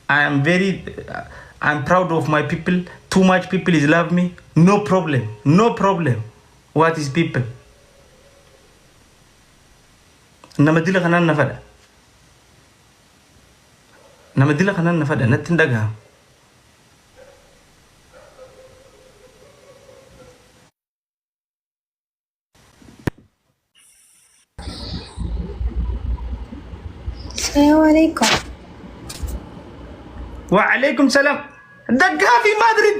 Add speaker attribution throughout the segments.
Speaker 1: I am very I am proud of my people. Too much people is love me. No problem. No problem. What is people? Nama dila kanaan na fadha. Nama dila kanaan na fadha natti hin dhagahamu.
Speaker 2: Assalamu alaikum.
Speaker 1: Wa'alaikum salam. Daggaafi Maadrid.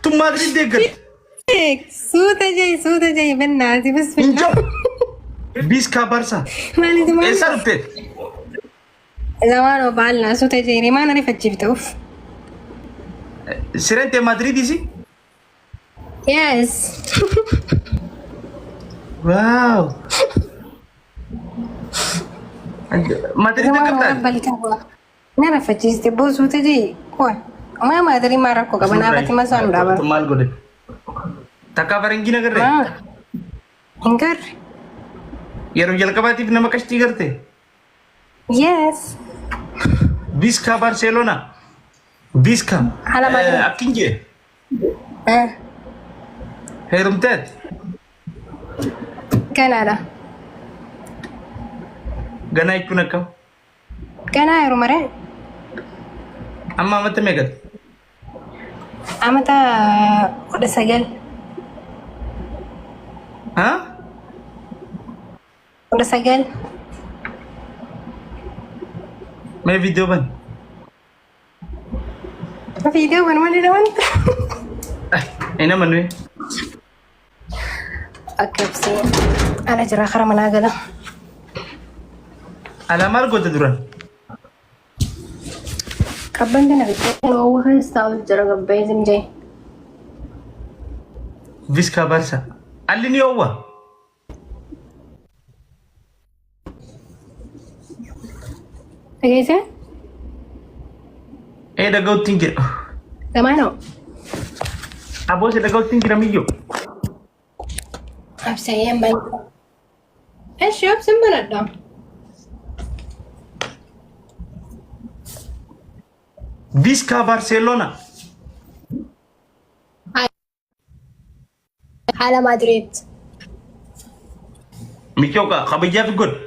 Speaker 1: Tun Maadrid deeggarti.
Speaker 2: Suuta jai suuta jai bennaati
Speaker 1: Hin
Speaker 2: bismillah.
Speaker 1: jiru. Biiskaa Barsaa.
Speaker 2: Maalitu maal?
Speaker 1: Eessa dhufte?
Speaker 2: Zamaan obaalna suuta jai maan ariifachiifte uff.
Speaker 1: Sireen tee Maadridiisi?
Speaker 2: Yes.
Speaker 1: Wow. Madrid
Speaker 2: Zamaan
Speaker 1: deeggartaa?
Speaker 2: rabbalita bu'a. Na rafachiiste boo suuta jai kuwa. Maa maadarii maa rakkoo qaba naafatti masaan dhaaba.
Speaker 1: Maal godhe? Takkaa faranjii nagarree?
Speaker 2: Maa hin garre.
Speaker 1: Yeroo jalqabaatiif nama qashtii garte?
Speaker 2: Yes.
Speaker 1: Visca Barcelona. Visca.
Speaker 2: Hala Madrid.
Speaker 1: Akkin jee.
Speaker 2: Eh,
Speaker 1: Heerumteet.
Speaker 2: Ganaadha.
Speaker 1: Ganaa jechuun akkam?
Speaker 2: Ganaa yeroo maree
Speaker 1: Amma amata meeqati?
Speaker 2: amata 19.
Speaker 1: Ha?
Speaker 2: 19.
Speaker 1: Mee viidiyoo bani.
Speaker 2: Viidiyoo ban malee wanta.
Speaker 1: Hin amannu.
Speaker 2: Akka ibsee ala jira kara manaa gala.
Speaker 1: Alaa maal goota duran?
Speaker 2: Qabban kana bittee oowwa keessa taa'u jira gabbee zimjee.
Speaker 1: Visca Barsa. Alli ni oowwa.
Speaker 2: Dhageessee?
Speaker 1: Ee dhaga'utti hin jira.
Speaker 2: Zamaanoo.
Speaker 1: Aboo si dhaga'utti hin jira miyyoo.
Speaker 2: Absayeen banadha. Eshi obsin banadha.
Speaker 1: Visca Barcelona.
Speaker 2: Haala Maadiriid.
Speaker 1: Michoo kaa kabajaa fi godhu.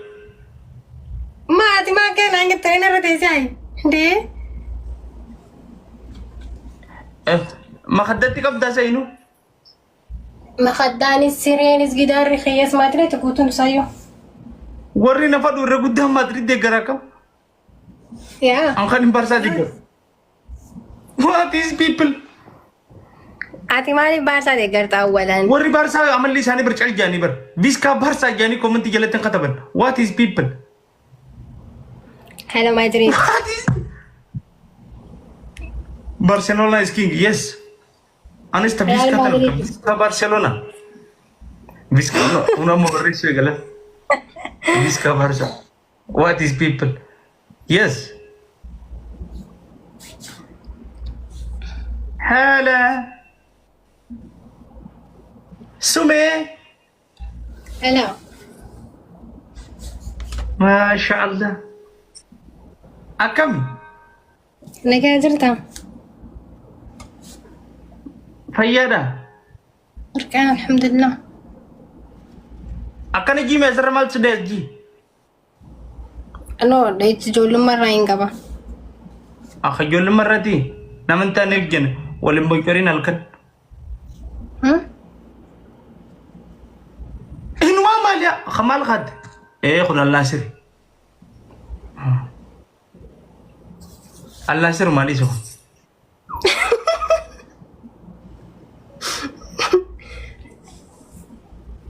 Speaker 2: Maati maa akka naan jettanii narra teessee ayi. Dee.
Speaker 1: Makaddatti qabdaa seenuu.
Speaker 2: Makaddaanis sireenis gidaarri kiyyaas Maadiriid guutuun isaayyuu.
Speaker 1: Warri na fadhu irra guddaan Maadiriid deeggaraa akkam.
Speaker 2: Yaa.
Speaker 1: An kan hin barsaa deeggaru. What is people?
Speaker 2: Ati maaliif baarsaa deeggarta awwalan?
Speaker 1: Warri Baarsaa amalli isaanii bar cal jaanii bar. Viskaa Baarsaa jaanii komentii jalatti hin kataban. What is people?
Speaker 2: Hello Madrid.
Speaker 1: What is Barcelona is king. Yes. Anis ta
Speaker 2: Real
Speaker 1: Visca tan
Speaker 2: Madrid.
Speaker 1: Visca Barcelona. Visca no, una mo barreessuu eegala. Visca Barca. What is people? Yes. Haala. Sumee.
Speaker 2: Hello.
Speaker 1: Maasha Allah. Akkami?
Speaker 2: Nagaa jirta?
Speaker 1: Fayyaadha.
Speaker 2: Warqaan alhamdulillah.
Speaker 1: Akkana jiime asirra maaltu si dhees jii?
Speaker 2: No, dhahichi ijoollummaa irraa hin qaba.
Speaker 1: Akka ijoollummaa irratti nama hin taaneef jenna waliin boncoriin halkan.
Speaker 2: Hmm?
Speaker 1: Inumaa maali akka maal kaadde? Ee kun allaasiri. Allaasiri maali isa kun?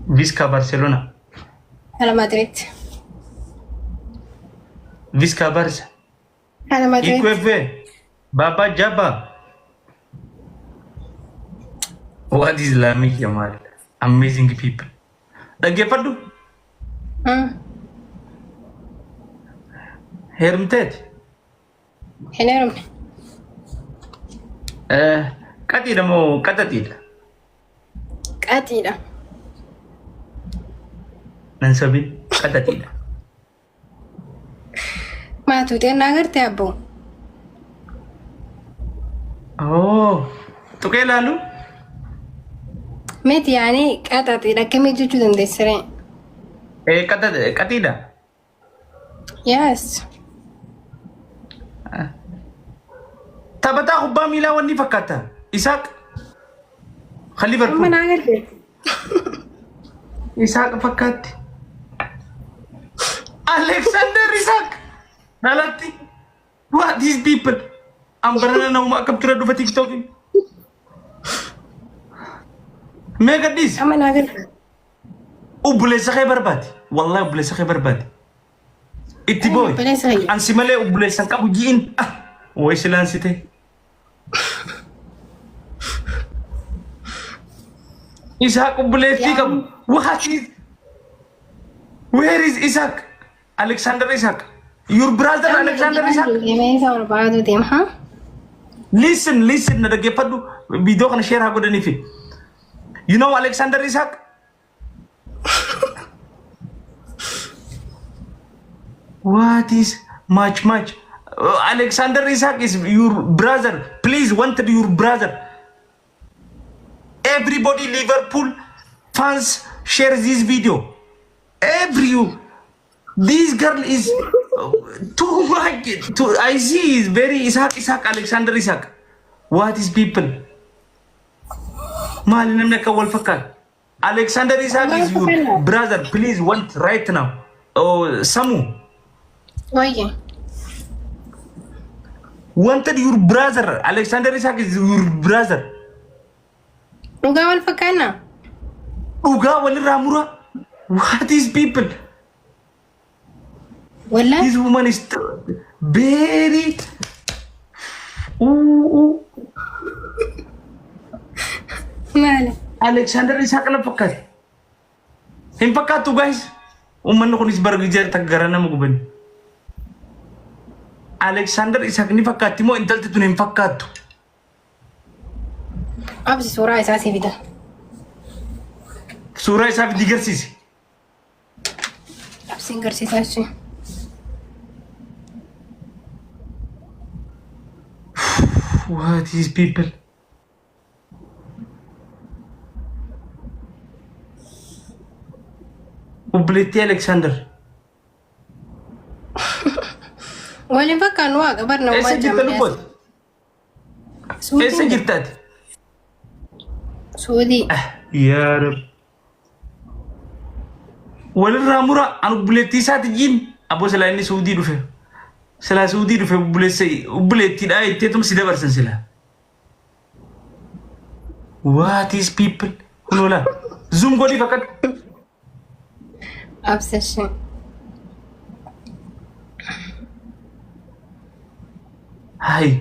Speaker 1: Visca Barcelona.
Speaker 2: Hala Madrid.
Speaker 1: Visca Barca.
Speaker 2: Hala Madrid.
Speaker 1: Ikweve. Baba Jaba. What is Lamine Yamal? Amazing people. Dhaggeeffadhu. Heerumteeti.
Speaker 2: Hin heerumne.
Speaker 1: Qaxiidha moo qaxaxiidha?
Speaker 2: Qaxiidha.
Speaker 1: Nan sobin qaxaxiidha.
Speaker 2: Maatuu xeennaa agartee abboo.
Speaker 1: Oh. Tuqee ilaalu?
Speaker 2: Miti yaani qaxaxiidha akkamii jechuu dandeessire?
Speaker 1: Eh, qaxiidha.
Speaker 2: Yes.
Speaker 1: Taphataa kubbaa miilaa wanni fakkaata. Isaaq. Kan
Speaker 2: Amma
Speaker 1: Liverpool.
Speaker 2: naa galte.
Speaker 1: Isaaq fakkaatti. Alexander Isaaq. Dhalatti. What these people? Ambarana nama akkam ture dhufa TikTokin. Mee gadhiisi.
Speaker 2: Amma naa galte.
Speaker 1: Obboleessa kee barbaadi. Wallahi obboleessa kee barbaadi. Itti
Speaker 2: Ay,
Speaker 1: boo'i.
Speaker 2: obboleessa kiyya.
Speaker 1: Ansi malee obboleessa hin qabu ji'in. Ah, Way silaan si ta'e. Isaaq obboleettii qabu. What is Where is Isaac? Alexander Isaac. Your brother Alexander Isaac.
Speaker 2: Deemee isa barbaadu deema. haa?
Speaker 1: Listen, listen, na dhaggeeffadhu. Viidiyoo kana share haa godhaniifi. You know Alexander Isaac? What is much much? Alexander Isaac is your brother. Please wanted your brother. Everybody Liverpool fans share this video. Every you. This girl is too much. Too, I see is very Isaac Isaac Alexander Isaac. What is people? Maali namni akka wal fakkaatu. Alexander Isaac is your brother. Please want right now. Oh, Samu.
Speaker 2: Wayye.
Speaker 1: Wanted your brother. Alexander Isaac is your brother.
Speaker 2: Dhugaa wal fakkaannaa?
Speaker 1: Dhugaa walirraa mura. What is people?
Speaker 2: Wallah.
Speaker 1: This woman is very. Ooh, ooh.
Speaker 2: Maali?
Speaker 1: Alexander Isaac na fakkaate. Hin fakkaattu guys. Uummanni kunis bara gijaa takka gara nama guban. Alexander Isaac ni fakkaatti moo intalti tun hin fakkaattu?
Speaker 2: Absi suuraa isaa si fida.
Speaker 1: Suuraa isaa fidi garsiisi.
Speaker 2: Absiin garsiisaa ishee.
Speaker 1: What is people? Obboleettii Alexander.
Speaker 2: Waliin fakkaannu waaqa bar
Speaker 1: Eessa
Speaker 2: namumaa
Speaker 1: jirta
Speaker 2: jaamanii
Speaker 1: lubbooti? Eessa
Speaker 2: Suudiin
Speaker 1: jirta ati?
Speaker 2: Suudii.
Speaker 1: Yaa Rabbi. Walirraa mura an obboleettii isaati jiin aboo silaa inni Suudii dhufe. Silaa Suudii dhufe obboleessa obboleettiidhaa jetteetuma si dabarsan silaa. What is people? Kunoo laa. Zoom godhii fakkatu.
Speaker 2: Obsession.
Speaker 1: Hayi.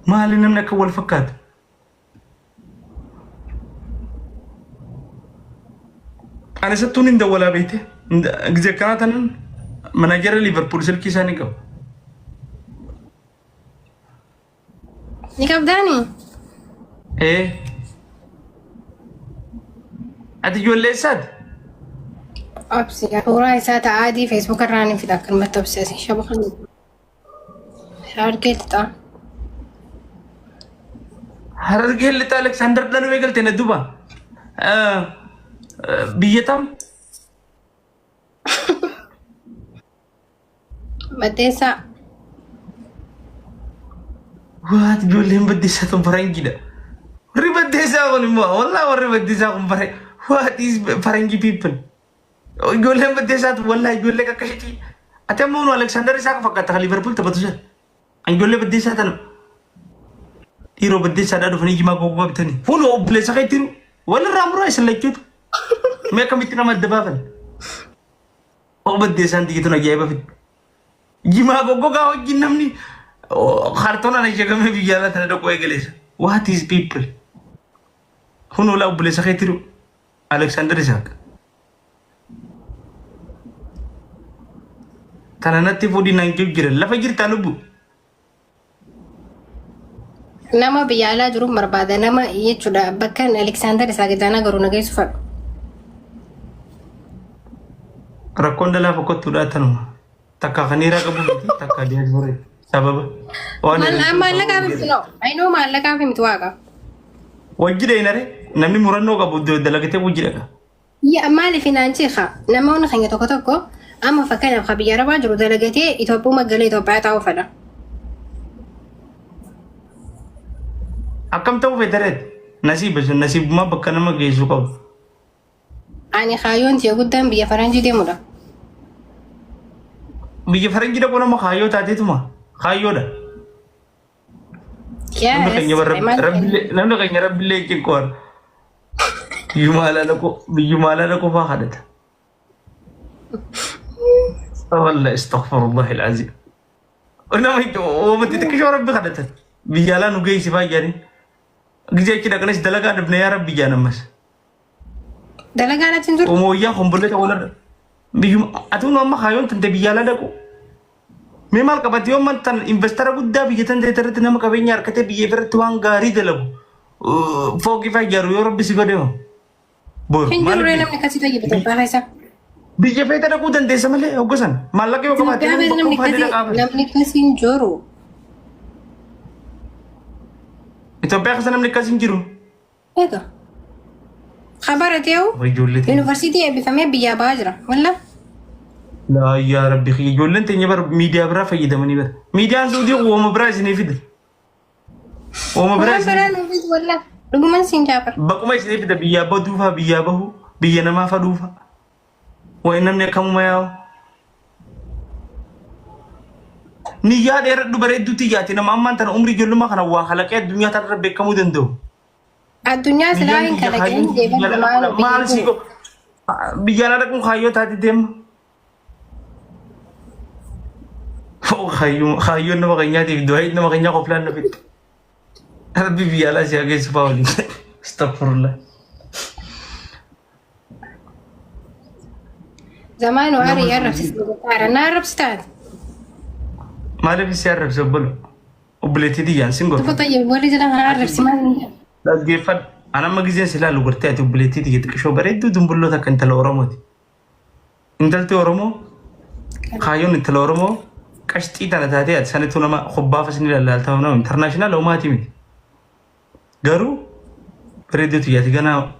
Speaker 1: Maali namni akka wal fakkaatu? Ani isattuun hin dawwalaa beekte. Gizee akkanaa tanan manaajara Liverpool silkii isaa ni qabu.
Speaker 2: Ni qabdaani?
Speaker 1: Ee. Ati ijoollee eessaati?
Speaker 2: Obsi. Suuraa isaa ta'a adii Facebook irraa ni fida akkanumatti obsi asii shaba kan. Harargee lixaa.
Speaker 1: Harargee lixaa Aleksaandar dhaluu eegalte na duba. Biyya tam?
Speaker 2: Baddeessaa.
Speaker 1: Waat ijoolleen baddeessaa tun faranjiidha. Warri baddeessaa kun immoo wallaa warri baddeessaa kun fara what is faranji people. Ijoolleen baddeessaa tun wallaa ijoollee qaqqashitii. Ati ammoo nu Aleksaandar isaa fakkaata kan Liverpool taphatu sana. An ijoollee baddeessaa tana dhiiroo baddeessaadhaa dhufanii jimaa gogaa bitanii. Kun obboleessa keetiin walirraa muraa isin lachuutu. Mee akkamitti nama adda baafan? Oo baddeessaan tiyyituun ajaa'iba fidde. Jimaa goggogaa wajjin namni kaartoonaan ashagamee biyya alaa tana dhaquu eegaleessa. What is people? Kun olaa obboleessa keetiru Aleksaandar Isaaq. Tana natti fuudhii naan jiru jira. Lafa jirtaa lubbu.
Speaker 2: Nama biyya alaa jiruun barbaada. Nama jechuudha bakka Aleksaandar Isaaq Ijaanaa garuu nageessu fadhu.
Speaker 1: Rakkoon dhalaa fokkottuudhaa tanuma. Takka kan dhiiraa qabu miti takka diyaaspoora sababa. Waan heerumtuu
Speaker 2: Maallaqaaf
Speaker 1: ta'uu
Speaker 2: miti noo. Ayinoo maallaqaaf miti waaqa.
Speaker 1: Wajji dheeyna namni murannoo qabu dalagatee wajji dhaqa.
Speaker 2: Yaa maaliif naan ceekaa namoonni keenya tokko tokko amma fakkeenyaaf kan biyya arabaa jiru dalagatee Itoophiyaa galee Itoophiyaa taa'uu fedha.
Speaker 1: Akkam ta'uu fedhareet? Nasiiba sun nasiibummaa bakka nama geessu qabu.
Speaker 2: Ani kaayyoon tiyya guddaan biyya faranjii deemudha.
Speaker 1: Biyya faranjii dhaquu nama kaayyoo taateetuma kaayyoodha. Namni keenya namni keenya rabbillee cinqoon biyyuma alaa dhaquu fa'aa kadhata. Wallah astaghfirullah alazim. Nama uumatti xiqqishoo rabbi kadhatan. Biyya alaa nu geessi fa'aa jedhanii. Gizee achi dhaqanis dalagaa dhabne yaa rabbi jaan ammas.
Speaker 2: Dalagaan achi hin jiru.
Speaker 1: Omooyyaa kombollee ta'uu dha. Biyyuma ati nu amma kaayyoon tante biyya alaa dhaqu. Mee maal qabate yoo tan investara guddaa biyya tan ta'e irratti nama qabeenya harkatee biyya irratti waan gaarii dalagu. Fooqii fa'aa ijaaru yoo rabbi si godhe hoo. Boru
Speaker 2: Hin jiru ree
Speaker 1: maal
Speaker 2: namni akkasii tayyib Itoophiyaa keessa.
Speaker 1: Biyya feete dhaquu dandeessa malee hoggasan maallaqa yoo qabaatte
Speaker 2: Itoophiyaa keessa namni
Speaker 1: bakka
Speaker 2: akkasii
Speaker 1: dhaqaa.
Speaker 2: namni akkasii hin jiru.
Speaker 1: Itoophiyaa keessa namni akkasii hin jiru.
Speaker 2: Egaa. Kabara ta'u
Speaker 1: Ijoollee teenya.
Speaker 2: yuunivarsiitii eebbifamee biyyaa ba'aa jira. Walla.
Speaker 1: Laa yaa rabbi kiyya ijoolleen teenya bara miidiyaa biraa fayyadamanii bara. Miidiyaan suudii uuma biraa isinii fida. Uuma biraa
Speaker 2: Waan
Speaker 1: isinii
Speaker 2: biraa nuuf fidu walla. Dhuguman siin jaafar.
Speaker 1: Baquma isinii fida biyyaa baduufaa biyyaa bahu biyya namaa faduufa. Wayi namni akkamuma yaa'u. Niyyaa dheeradhu bareedduu tiyyaati nama ammaan tana umrii ijoollummaa kana waa kalaqee addunyaa tanarra beekamuu danda'u.
Speaker 2: Addunyaa silaa
Speaker 1: Niyyaan
Speaker 2: hin
Speaker 1: kiyya
Speaker 2: kalaqeen
Speaker 1: kaayyoon
Speaker 2: deeban
Speaker 1: biyya
Speaker 2: maal
Speaker 1: alaa maal sii
Speaker 2: beeku.
Speaker 1: biyya alaa dhaquun kaayyoo taate deema. Kaayyoon nama keenyaatiif du'aa nama keenyaa qoflaan na fitte. Rabbi biyya alaa si haa geessu fa'aa waliin. Astaghfirullah.
Speaker 2: Zamaan waarii arrabsiste na arrabsitaati.
Speaker 1: Maaliif si arrabse obbolo? Obboleettii tiyyaan sin
Speaker 2: Tokko
Speaker 1: gorfa.
Speaker 2: tayyib warri jedhan kana arrabsi maal hin jedhu.
Speaker 1: Dhaggeeffadhu. An amma gizeen si ilaalu gortee ati obboleettii tiyya xiqqishoo bareedduu dumbulloota akka intala Oromooti. Intalti Oromoo kaayyoon intala Oromoo qashxii tana taatee ati sanittuu nama kubbaafas ni lallaalta nama international homaati miti. Garuu bareedduu tiyyaati ganaa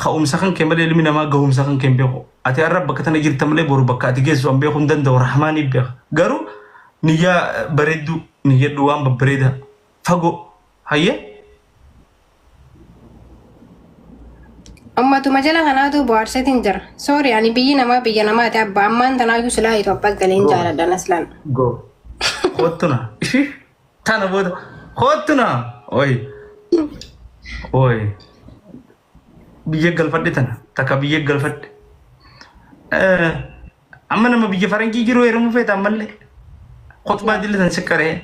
Speaker 1: ka'umsa kan kee malee ilmi namaa gahumsa kan kee hin beeku. Ati har'a bakka tana jirta malee boru bakka ati geessu an beeku hin danda'u rahmaanii beeka. Garuu niyyaa bareedduu niyyadhu waan babbareedaa fagoo hayyee.
Speaker 2: Ummatuma jala kanaatu bohaarseetiin jira. Soori ani biyyi namaa biyya namaati abba ammaan tanaayyuu silaa Itoophiyaa galeen jaaladha naslaan.
Speaker 1: Go. Koottuna. Ishii tana booda koottuna. Oyi. Oyi. Biyya galfadhe tana. Takka biyya galfadhe. Amma nama biyya faranjii jiru heerumuu feeta ammallee. Khutbaa dille tan siqqaree.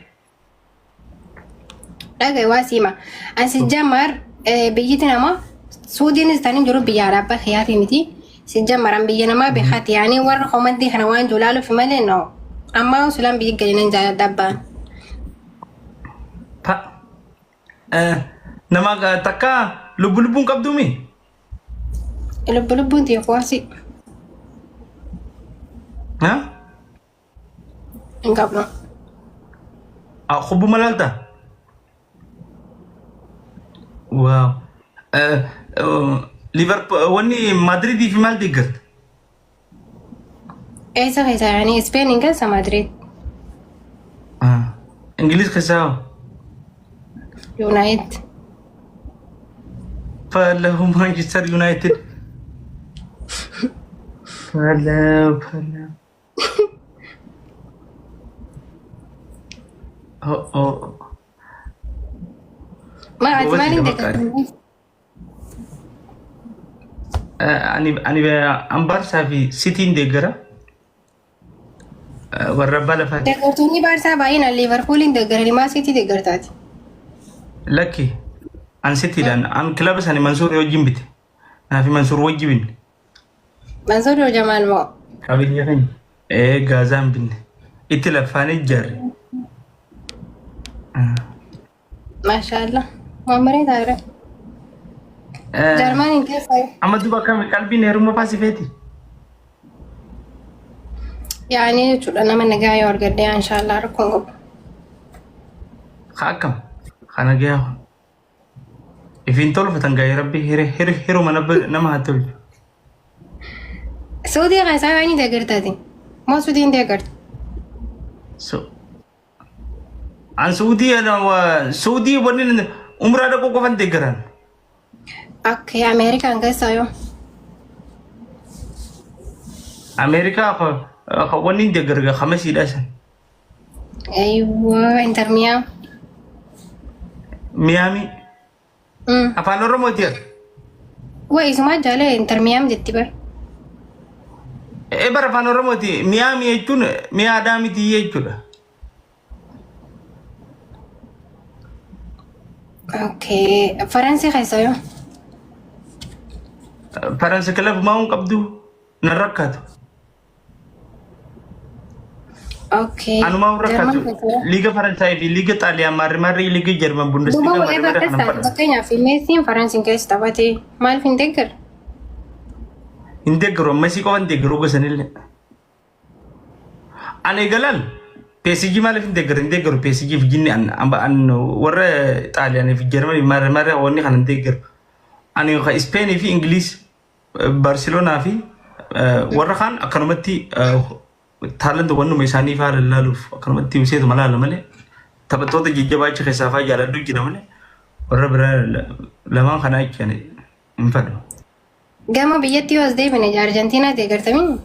Speaker 2: Dhagaye waa siima. Asi jamar biyyiti nama Suudiinis tan hin jiru biyya arabbaa kiyaatii miti. Si jamaran biyya namaa beekaati yaani warra komantii kana waan jiru laaluuf malee no. Ammaa silaan biyya galina jaaladha abbaan.
Speaker 1: Pa. Nama takka lubbu lubbuun qabduumi.
Speaker 2: Lubbu lubbuun tiya kuwaasi
Speaker 1: Ha?
Speaker 2: hin qabnu.
Speaker 1: Hubbuma laalta? Waaw. Liverpool wanni Madridii fi maal deeggarta?
Speaker 2: Eessa keessa yaani Ispeeniin keessa Maadriid.
Speaker 1: Ingiliz keessaa hoo?
Speaker 2: Yuunaayit.
Speaker 1: Falahu Manchester United. Falahu falahu. Oh oh.
Speaker 2: Ma ati
Speaker 1: Goobazii
Speaker 2: maaliin
Speaker 1: bakka
Speaker 2: deeggarta?
Speaker 1: Ani an Barsaa fi Sitiin deeggara. Warra abbaa lafaati.
Speaker 2: Deeggartoonni Baarsaa baay'inaan Liivarpuuliin deeggaranii maa Siitii deeggartaati?
Speaker 1: Lakki an Sitiidhaan an kilaba sani Mansuur wajjin bite. Naafi Mansuur wajji binne.
Speaker 2: Mansuur yoo Jamaal moo?
Speaker 1: Qabeenya keenya. Ee Gaazaan binne. Itti laffaanee ijaarre.
Speaker 2: Maashaallah. Waan bareedaa jira. Jarmaniin keessa
Speaker 1: Amma duuba akkami qalbiin heeruma faasifeeti?
Speaker 2: yaa'anii jechuudha nama nagaa yoo argadhe inshaallah rakkoon qabu.
Speaker 1: Ka akkam? Kana gahaa kun. Ifiin tolfatan gaa'ee rabbi hiruma nama haa tolchu.
Speaker 2: Suudii keessaa yoo inni deeggartaati. Moo suudii hin deeggartu?
Speaker 1: So, an Suudii Suudii wanni umraa dhaquu qofan deeggaran.
Speaker 2: Okay, Ameerikaan keessaa yoo?
Speaker 1: Ameerikaa wanni hin deeggaru kamasiidha isan.
Speaker 2: Ayiwaa, Inter Miyaam.
Speaker 1: Miyaamii. Afaan Oromooti.
Speaker 2: Waa isumaa jaalee Inter Miyaam jetti bar.
Speaker 1: E bara afaan Oromooti. Miyaamii jechuun mi'aadhaa miti jechuudha.
Speaker 2: Okay, Faransii keessa yoo?
Speaker 1: Faransi kilab maa hin qabdu nan rakkaatu.
Speaker 2: Okay.
Speaker 1: Anumaa hin
Speaker 2: Jarman
Speaker 1: rakkaatu.
Speaker 2: keessa yoo?
Speaker 1: Liiga Faransaayii fi liiga Xaaliyaan maarri maarri liiga Jarman
Speaker 2: Duuba
Speaker 1: Bundesliga
Speaker 2: wa'ee
Speaker 1: maarri maarri
Speaker 2: bakka
Speaker 1: kanan
Speaker 2: isaati
Speaker 1: fadha.
Speaker 2: fakkeenyaaf Meesiin Faransiin keessa taphate maaliif hin deeggaru?
Speaker 1: Hin deeggaru ammasii qofa hin deeggaru gosanillee. Ani galan PSG maaliif hin deeggaru hin deeggaru PSG fi jinni an an warra Xaaliyaanii fi Jarmanii maarri maarri wanni kana hin deeggaru. Ani ka Ispeenii fi Ingiliis Barcelonaa fi warra kaan akkanumatti taalanta wannuma isaanii faa lallaaluuf akkanumatti useetuma laala malee taphattoota jajjabaa achi keessaa faa jaaladhu jira malee warra biraa lamaan kanaa jecha hin fadhu.
Speaker 2: Gama biyyatti yoo as deebine Arjentiinaa deeggartamii?